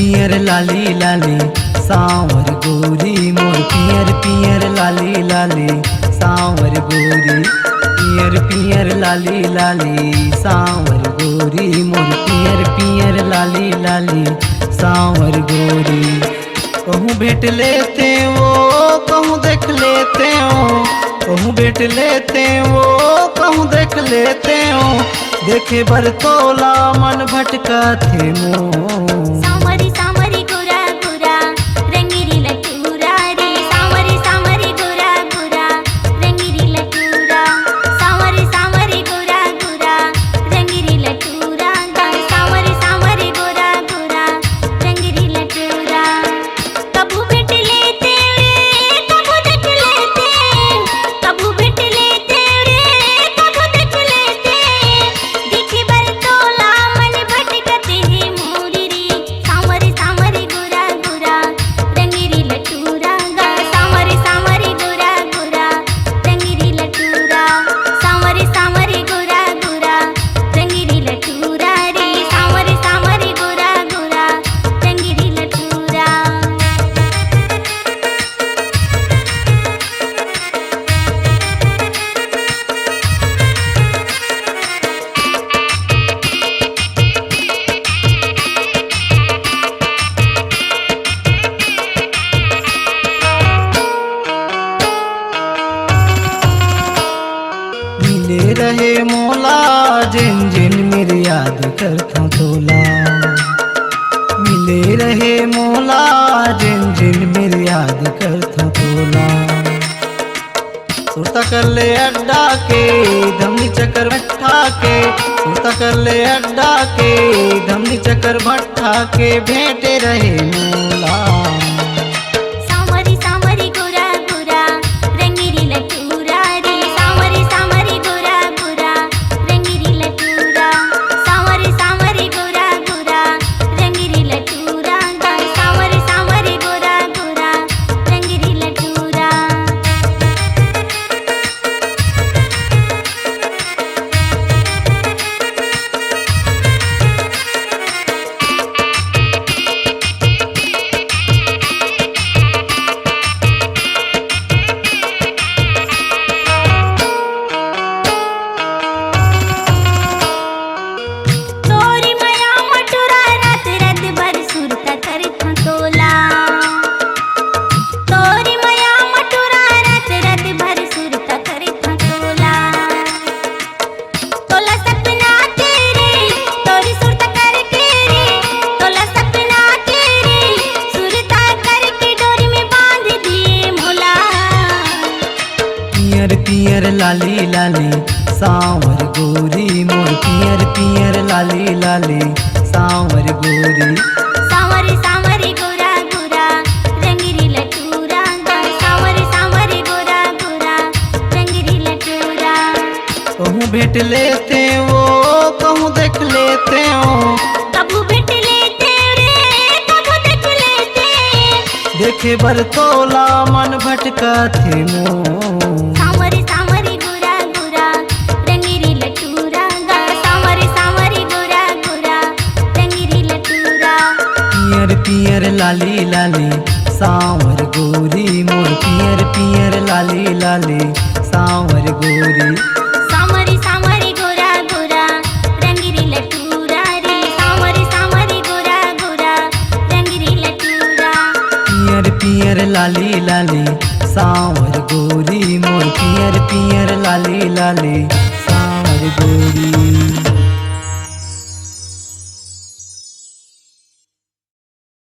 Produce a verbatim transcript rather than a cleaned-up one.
पियर लाली लाली सांवर गोरी मोर, पियर पियर लाली लाली सांवर गोरी, पियर पियर लाली लाली सांवर गोरी मोर, पियर पियर लाली लाली सांवर गोरी। कहूँ भेंट लेते वो, कहूँ देख लेते हो, कहूँ भेंट लेते वो, कहूँ देख लेते हो, देखे बर तोला मन भटकथे मोर। सांवरी सांवरी गोरा गोरा रंगीरी लटूरा रे, सांवरी सांवरी गोरा गोरा रंगीरी लटूरा, सांवरी सांवरी गोरा गोरा रंगीरी लटूरा, सांवरी सांवरी गोरा गोरा रंगीरी लटूरा। कभू भेंट लेते रे, कभू देख लेते, कभू भेंट लेते रे, कभू देख लेते, देखे बर तोला मन भटकत हे मोरी रे। सांवरी सांवरी गोरा गोरा रंगीरी लटूरा गा, सांवरी सांवरी गोरा गोरा रंगीरी लटूरा, सांवरी सांवरी गोरा गोरा रंगीरी लटूरा रे, सांवरी सांवरी गोरा गोरा रंगीरी लटूरा। मिले रहे मोला जिन जिन, मेरी याद करथों तोला। मिले रहे मोला जिन जिन, मेरी याद करथों तोला। सुरता कर ले अड्डा के, धमनी चक्कर भट्ठा के, सुरता कर ले अड्डा के, धमनी चक्कर भट्ठा के, भेंटे रहे मोला। सांवरी सांवरी गोरा गोरा रंगीरी लटूरा रे, सांवरी सांवरी गोरा गोरा रंगीरी लटूरा, सांवरी सांवरी गोरा गोरा रंगीरी लटूरा, सांवरी सांवरी गोरा गोरा रंगीरी लटूरा। तोरी मया मटुरा रात रात भर सुरता करथों तोला। तोरी मया मटुरा रात रात भर सुरता करथों तोला। तोला सपना के रे, तोरी सुरता करके रे, तोला सपना के रे, सुरता करके डोरी में बांध दिए मोला। पियर पियर लाली लाली सांवर गोरी मोर, पियर पियर लाली लाली सांवर गोरी। सांवरी सांवरी गोरा गोरा रंगीरी लटूरा गा, सांवरी सांवरी गोरा गोरा रंगीरी लटूरा। कहूँ भेंट लेते वो, कहूँ देख लेते हो। कभू भेंट लेते रे, कभू देख लेते। देखे बर तोला मन भटकथे मोर। सांवरी सांवरी गोरा गोरा रंगीरी लटूरा गा, सांवरी सांवरी गोरा गोरा रंगीरी लटूरा। पियर पियर लाली लाली सांवर गोरी मोर, पियर पियर लाली लाली सांवर गोरी। सांवरी सांवरी गोरा गोरा रंगीरी लटूरा रे, सांवरी सांवरी गोरा गोरा रंगीरी लटूरा। पियर पियर लाली लाली सांवर गोरी मोर, पियर पियर लाली लाली सांवर गोरी।